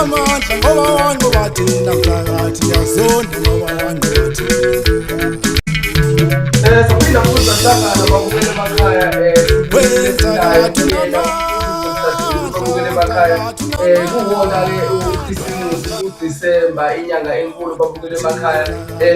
Unamandla ngoba wanqoba thina mphakathi, ngiyazonda ngoba wanqoba thina. Saphinda futhi sahlangana babukele emakhaya babukele emakhaya kuwona-ke uKhisimusi uDisemba inyanga enkulu babukele emakhaya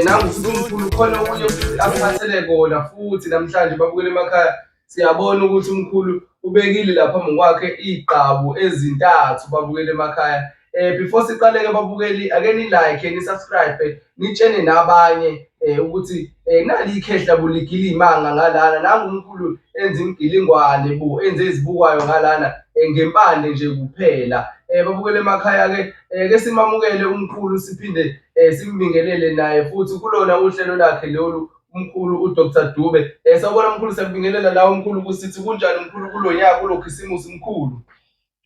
nangu futhi umkhulu khona okunye futhi asiphathele kona futhi namhlanje babukele emakhaya. Siyabona ukuthi umkhulu ubekile la phambi kwakhe iy'gqabu ezintathu babukeli emakhaya. Before siqale-ke babukeli ake ni-like, ni-subscribe, nitshene nabanye ukuthi nali ikhehla bo ligila iy'manga ngalana, nangu umkhulu enza imigilingwane bo, enze ezibukwayo ngalana ngempande nje kuphela. Babukeli emakhaya-ke ke simamukele umkhulu siphinde simbingelele naye futhi kulona uhlelo lakhe lolu umkhulu uDr Dube. Sawubona mkhulu, siyakubingelela la umkhulu kusithi kunjani mkhulu kulo nyaka kulo Khisimusi mkhulu?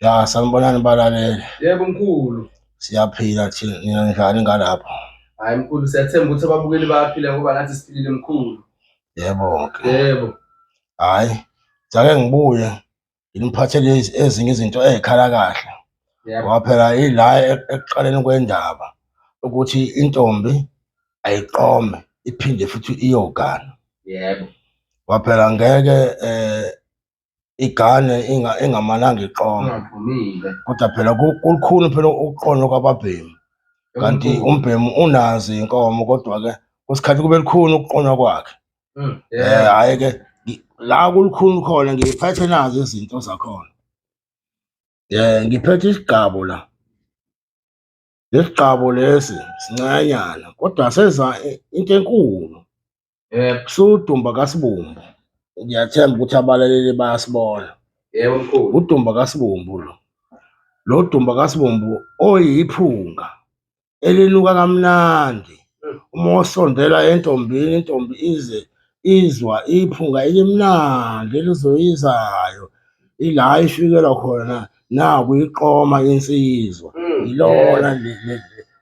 Ya, sanibonani balaleli. Yebo mkhulu. Siyaphila thina, nina njani ngalapho? Hayi mkhulu, siyathemba ukuthi ababukeli bayaphila ngoba nathi siphilile mkhulu. Yebo ke. Yebo. Hayi, sake ngibuye nginiphathele ezinye izinto ezikhala kahle. Yebo. Ngoba phela ila ekuqaleni kwendaba ukuthi intombi ayiqome iphinde futhi iyogana. Yebo. Ngoba phela ngeke igane ingamananga iqome. Ungavumile. Kodwa phela kulukhuni phela ukuqonywa kwababhemi. Kanti umbhemu unazo iy'nkomo kodwa-ke kwesikhathi kube lukhuni ukuqonywa kwakhe. Hhayi ke la kulukhuni khona ngiphethe nazo izinto zakhona. Ngiphethe isigqabo la. Lesigqabo lesi sincanyana kodwa senza into enkulu. Yebo. Sudumba kaSibumbu. Ngiyathemba ukuthi abalaleli bayasibona. Yebo mkhulu. Udumba kaSibumbu lo. Lo dumba kaSibumbu oyiphunga elinuka kamnandi. Uma usondela entombini, intombi ize izwa iphunga elimnandi elizoyizayo. Ila ifikela khona naku iqoma insizwa. Ilona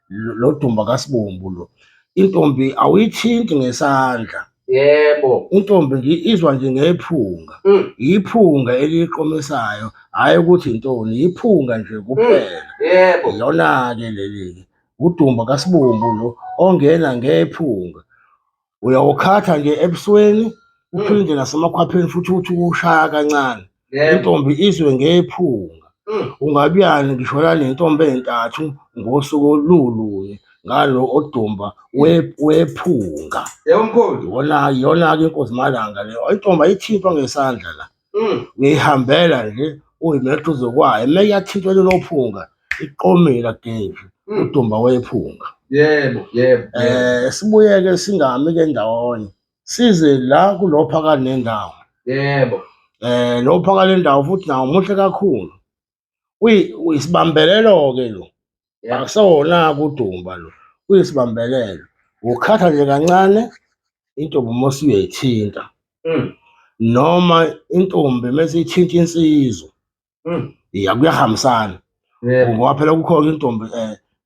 lo dumba kaSibumbu lo. Intombi awuyithinti ngesandla. Yebo. Intombi izwa nje ngephunga. Iphunga eliyiqomisayo, hhayi ukuthi intoni, iphunga nje kuphela. Yebo. Iyona-ke leli-ke. Udumba kaSibumbu lo ongena ngephunga. Uyawukhatha nje ebusweni, uphinde nasemakhwapheni futhi uthi ushaya kancane. Intombi izwe ngephunga. Ungabiyani ngisho la nentombi ey'ntathu ngosuku olulunye ngalo odumba wephunga. Yebo mkhulu. Iyona iyona-ke inkosi malanga leyo. Intombi ayithintwa ngesandla la. Uyihambela nje uyimele eduze kwayo. Uma iyathintwa lelo phunga iqomile ageji udumba wephunga. Yebo, yebo. Sibuyeke singami ke ndawonye. Size la kulo phakathi nendawo. Yebo. Lo phakathi nendawo futhi nawo muhle kakhulu. Uyisibambelelo ke lo. Akusona kudumba lo. Uyisibambelelo. Ukhatha nje kancane intombi uma usuyayithinta. Noma intombi mase ithinta insizwa. Ya kuyahambisana. Ngoba phela kukhona intombi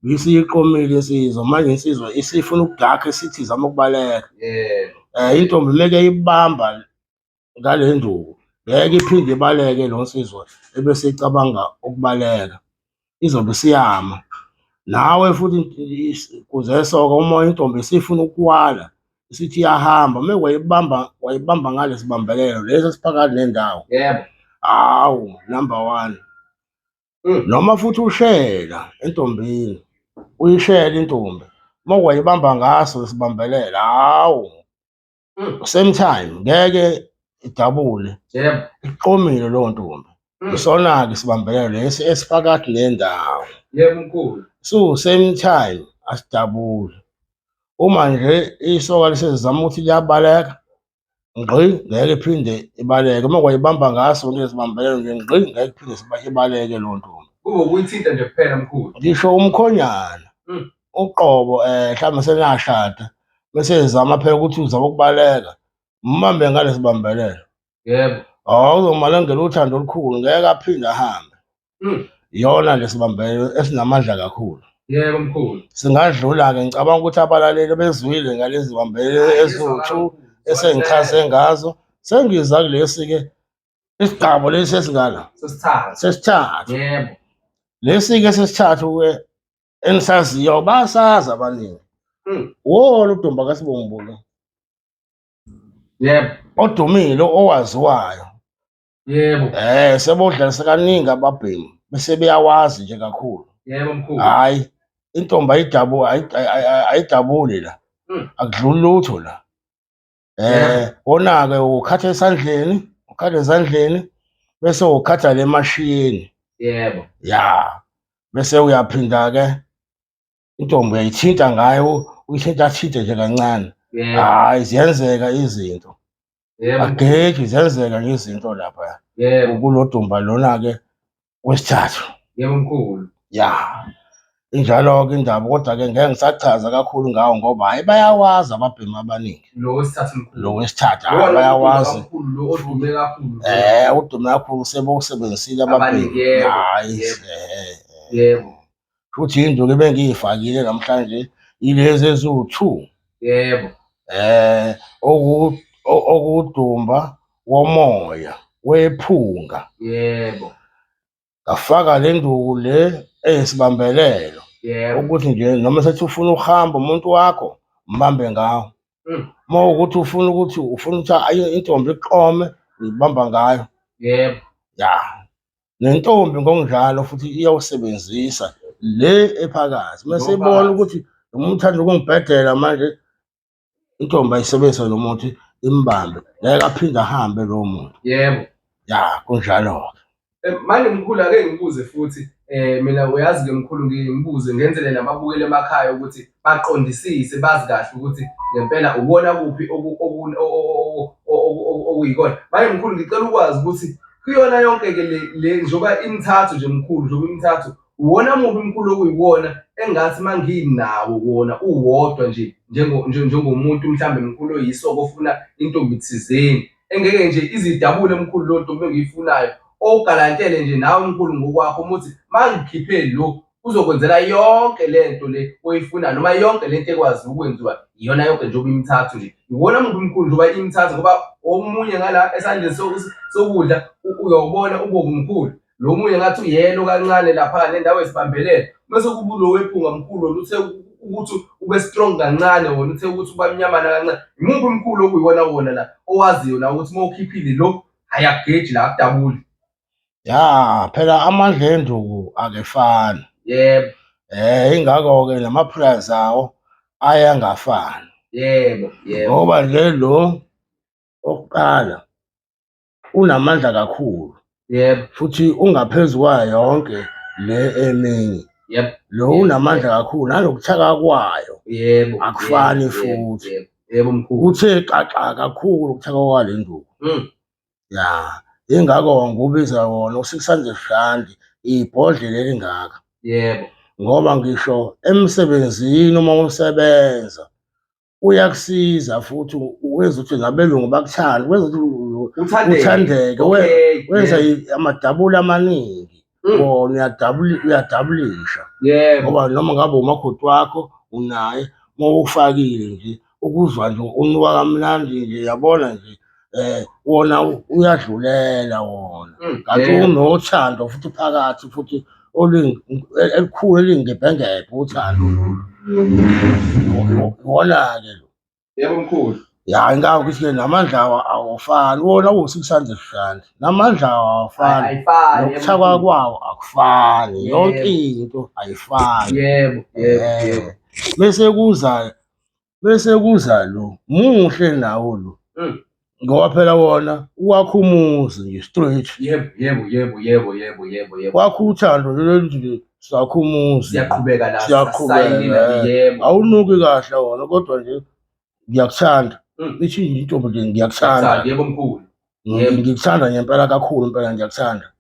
isiyiqomile insizwa manje insizwa isifuna ukudakha isithi izama ukubaleka. Intombi meke ibamba ngale nduku ngeke iphinde ibaleke lo nsizwa ebese icabanga ukubaleka. Izobe isiyama. Nawe futhi kuze soka uma intombi isifuna ukuwala isithi iyahamba uma wayibamba wayibamba ngale sibambelelo lesi esiphakathi nendawo. Yebo. Hawu number 1. Noma futhi ushela entombini uyishela intombi uma wayibamba ngaso isibambelela hawu same time ngeke idabule. Yebo. Iqomile leyo ntombi. Isona-ke isibambelelo lesi esiphakathi nendawo. Yebo mkhulu. So same time asidabuli. Uma nje isoka lisezama ukuthi liyabaleka ngqi ngeke iphinde ibaleke. Uma kwayibamba ngaso ngesibambelelo nje ngqi ngeke iphinde ibaleke leyo ntombi. Kube ukuyithinta nje kuphela mkhulu. Ngisho umkhonyana uqobo mhlawumbe senashada bese ezama phela ukuthi uzama ukubaleka mbambe ngalesibambelelo. Yebo. Hawu uzomalangela uthando olukhulu ngeke aphinde ahambe. Iyona lesibambelelo esinamandla kakhulu. Yebo mkhulu. Singadlula ke ngicabanga ukuthi abalaleli bezwile ngalezi bambelelo eziwu-2 esengichaze ngazo. Sengiza kulesi ke isigqabo lesi esingala. Sesithathu. Sesithathu. Yebo. Lesi-ke sesithathu-ke enisaziyo basazi abaningi. Wona udumba kaSibombo lo. Yebo. Odumile owaziwayo. Yebo. Sebodlalisa kaningi ababhemu bese beyawazi nje kakhulu. Yebo mkhulu. Hhayi intombi ayidabu ayidabuli la. Akudluli lutho la. Wona-ke ukhatha esandleni, ukhatha esandleni bese ukhatha le mashiyeni. Yebo. Ya. Bese uyaphinda-ke intombi uyayithinta ngayo, uyithinta thinte nje kancane. Yebo. Hhayi ziyenzeka izinto. Yebo. Ageji ziyenzeka nje izinto lapha. Yebo. Kulodumba lona-ke wesithathu. Yebo mkhulu. Ya. Injalo-ke indaba kodwa-ke ngeke ngisachaza kakhulu ngawo ngoba hhayi bayawazi ababhemi abaningi. Lo wesithathu mkhulu. Lo wesithathu Lona hhayi bayawazi. Mkhulu lo odume kakhulu. Udume kakhulu sebewusebenzisile ababhemi. Abaningi, yebo, Hhayi yebo. Yebo. Futhi induku ebengiyifakile namhlanje ilezi eziwu-2. Yebo. Okudumba womoya wephunga. Yebo. Ngafaka le nduku le eyisibambelelo. Yebo. Ukuthi nje noma sethi ufuna ukuhamba umuntu wakho mbambe ngawo. Uma ukuthi ufuna ukuthi ufuna ukuthi ayi intombi iqome uyibamba ngayo. Yebo. Ya. Nentombi ngokunjalo futhi iyawusebenzisa le ephakathi. Mase ibona ukuthi lo muntu uthanda ukungibhedela manje intombi ayisebenzisa lo muthi imbambe ngeke aphinde ahambe lowo muntu. Yebo. Ya kunjalo-ke. Manje mkhulu ake ngibuze futhi mina uyazi ke mkhulu ngibuze ngenzele nababukeli emakhaya ukuthi baqondisise bazi kahle ukuthi ngempela ubona kuphi okuyikona. Manje mkhulu ngicela ukwazi ukuthi kuyona yonke ke le njengoba imithathu nje mkhulu njengoba imithathu uwona muphi mkhulu okuyiwona engathi manginawo wona uwodwa nje njengomuntu mhlambe mkhulu oyisoko ofuna intombi thizeni engeke nje izidabule mkhulu lo ntombi engiyifunayo ogalantele nje nawe mkhulu ngokwakho umuthi mangikhiphe lo uzokwenzela yonke lento le oyifunayo noma yonke lento ekwazi ukwenziwa iyona yonke njengoba imithathu nje iwona muphi mkhulu njengoba imithathu ngoba omunye ngala esandleni sokudla uyawubona ubovu mkhulu lo munye ngathi uyelo kancane lapha nendawo esibambelele bese kuba lo wephunga mkhulu wona uthe ukuthi ube strong kancane wona uthe ukuthi uba mnyamana kancane imuphi mkhulu okuyiwona wona la owaziyo la ukuthi uma ukhiphile lo hhayi akugeji la akudabuli. Ya phela amandla enduku akefani. Yebo. Ingakho-ke nama-price awo aye angafani. Yebo, yebo. Ngoba nje lo okuqala unamandla kakhulu. Yebo. Futhi ungaphezu kwayo yonke le eminye. Yebo. Lo unamandla kakhulu nanokuthaka kwayo. Yebo. Akufani futhi. Yebo, yebo mkhulu. Uthe xaxa kakhulu ukuthaka kwale nduku. Ya, ingakho ngiwubiza wona u-600 rand ibhodlela elingaka. Yebo. Ngoba ngisho emsebenzini uma usebenza uyakusiza futhi wenza ukuthi nabelungu bakuthande, wenza ukuthi uthandeke, wenza amadabula amaningi. Wona uyadabulisha. Yebo. Ngoba noma ngabe umakoti wakho unaye uma uwufakile nje ukuzwa nje unuka kamnandi nje yabona nje wona uyadlulela wona. Kanti unothando futhi phakathi futhi elikhulu elingebhengebhe uthando lolu. Iwona-ke lo. Yebo mkhulu. Ya ingabe ukuthi-ke namandla awo awafani wona uwu-600 rand namandla awo awafani Ayifani, yebo nokuthakwa mkhulu. kwawo akufani yonke Yebo. into ayifani. Yebo, yebo, yebo. Bese kuza lo muhle nawo lo. Ngoba phela wona wakha umuzi nje straight. Yebo, yebo, yebo, yebo, yebo, yebo, yebo. Wakha uthando lolu nje sakha umuzi. Siyaqhubeka la, Siyaqhubeka, sasayinile, yebo. Awunuki kahle wona kodwa nje ngiyakuthanda. Ithi nje intombi nje ngiyakuthanda. Ngiyakuthanda, yebo mkhulu. Yebo. Ngikuthanda ngempela kakhulu impela ngiyakuthanda.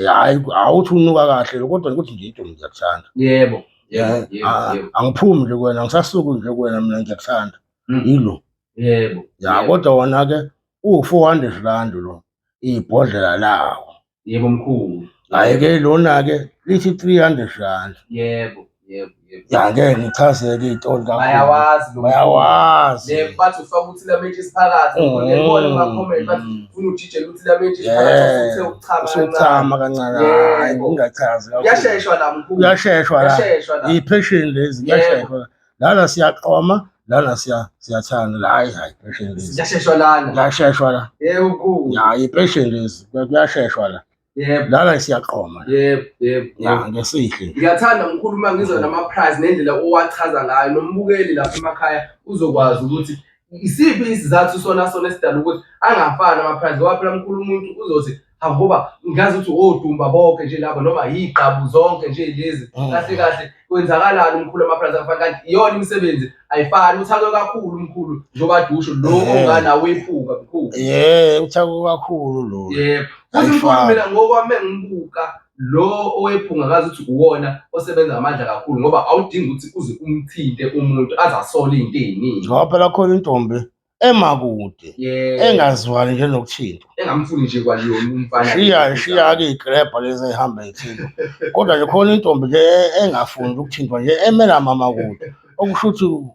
Hayi awuthi unuka kahle lo kodwa ukuthi nje intombi ngiyakuthanda. Yebo, yebo, yebo, yebo. Angiphumi nje kuwena, angisasuki nje kuwena mina ngiyakuthanda. Yilo. Yebo. Ya yebo. kodwa wona ke u-400 rand lo ibhodlela lawo. Yebo mkhulu. Hayi ke lona ke lithi 300 rand. Yebo. Yebo, yebo. Ya ngeke ngichazeke iy'tori kakhulu. Bayawazi lo. Bayawazi. Ne bathi ufaka ukuthi la mentshisi phakathi. Ngibona kuma comment bathi ufuna ujijela ukuthi la mentshisi phakathi usuthe ukuchama kancane. Usuchama kancane. Hayi ngingachazi kakhulu. Kuyasheshwa la mkhulu. Kuyasheshwa la. Kuyasheshwa la. Iy'phesheni lezi kuyasheshwa la. Lana siyaqoma, lana siyathanda la. Hayi hayi phesheni lezi. Kuyasheshwa lana. Kuyasheshwa la. Yebo mkhulu. Ya iy'phesheni lezi kuyasheshwa la. Yebo. Lana siyaqoma la. Yebo, yebo. Ya ngesihle. Ngiyathanda mkhulu uma ngizwa nama-prize nendlela owachaza ngayo nombukeli lapha emakhaya uzokwazi ukuthi isiphi isizathu sona sona esidala ukuthi angafani ama-prize ngoba phela mkhulu umuntu uzothi hawu ngoba ngazi ukuthi odumba bonke nje laba noma yigqabu zonke nje lezi kahle kahle kwenzakalani umkhulu ama-prize angafani kanti iyona imisebenzi ayifani uthakwe kakhulu umkhulu njengoba dusho lo onganawo ephuka mkhulu. Yebo uthakwe kakhulu lo. Yebo. Futhi mkhulu mina ngokwami ngibuka lo owephunga ngazi ukuthi uwona osebenza ngamandla kakhulu ngoba awudingi ukuthi uze umthinte umuntu aze asole into eziningi. Ngoba phela khona intombi emakude engazwani nje nokuthintwa. Engamfuni nje kwaliyona umfana. Shiya shiya ke igrabha lezi ehamba ithintwa. Kodwa nje khona intombi nje engafuni ukuthintwa nje emela mama kude. Okusho ukuthi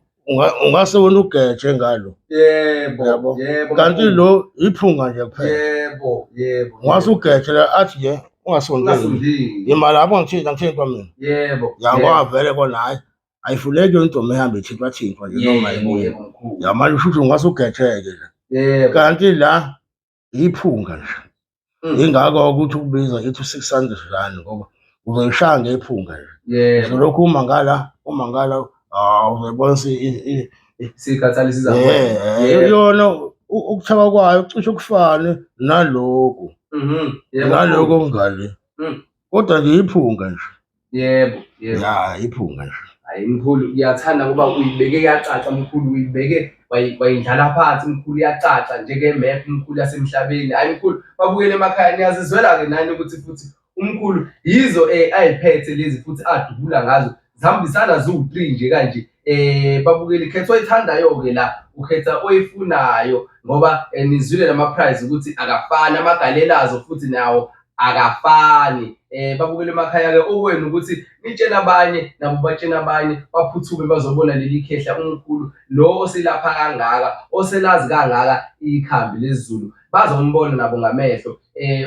ungase wena ugeje ngalo. Yebo, yebo. Kanti lo iphunga nje kuphela. Yebo, yebo. Ungase ugeje la athi nje ungasondeli. Yima lapho ngithinta ngithintwa mina. Yebo. Ya ngoba vele kona hayi ayifuneki intombi ehambe ithintwa thintwa nje noma yini. Ya manje usho ukuthi ungase ugejeke la. Yebo. Kanti la iphunga nje. Ingakho ukuthi ukubiza ithi u-600 rand ngoba uzoyishaya ngephunga nje. Yebo. Uzolokhu uma ngala, uma ngala, ah uzoyibona sikhathali siza. Yona ukuthaka kwayo cishe kufane naloku. Naloku okungale. Kodwa nje iphunga nje. Yebo, yebo. Ya, iphunga nje. Hayi mkhulu, ngiyathanda ngoba uyibeke yacaca mkhulu, uyibeke wayindlala phansi mkhulu yacaca njenge-map mkhulu yasemhlabeni. Hayi mkhulu, babukele emakhaya niyazizwela-ke nani ukuthi futhi umkhulu yizo ayiphethe lezi futhi adubula ngazo zihambisana ziwu-3 nje kanje. Babukeli khetha oyithandayo-ke la, ukhetha oyifunayo ngoba nizwile nama-prize ukuthi akafani, amagalelazo futhi nawo akafani. Babukele emakhaya-ke okwenu ukuthi nitshene abanye nabo batshene abanye baphuthume bazobona leli khehla umkhulu lo oselapha kangaka oselazi kangaka ikhambi lesiZulu bazombona nabo ngamehlo.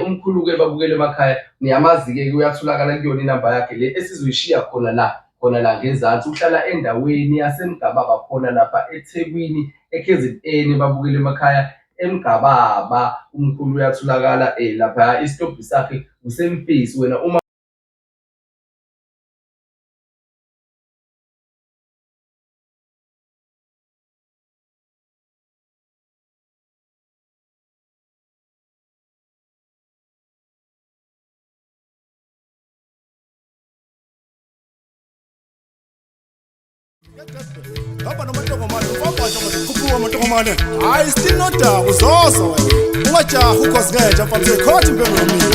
Umkhulu-ke babukele emakhaya niyamazi-ke uyatholakala kuyona inamba yakhe le esizoyishiya khona la khona la ngezansi. Uhlala endaweni yaseMgababa khona lapha eThekwini eKZN babukele emakhaya eMgababa. Umkhulu uyatholakala lapha isitobhi sakhe usemfisi wena uma Hamba nomantongomane ufambasha khuphuka amantongomane. Hayi still nodaba uzoza wena. Ungajahi ukhozi ngenja mfana uzoyikhotha impembe yomile.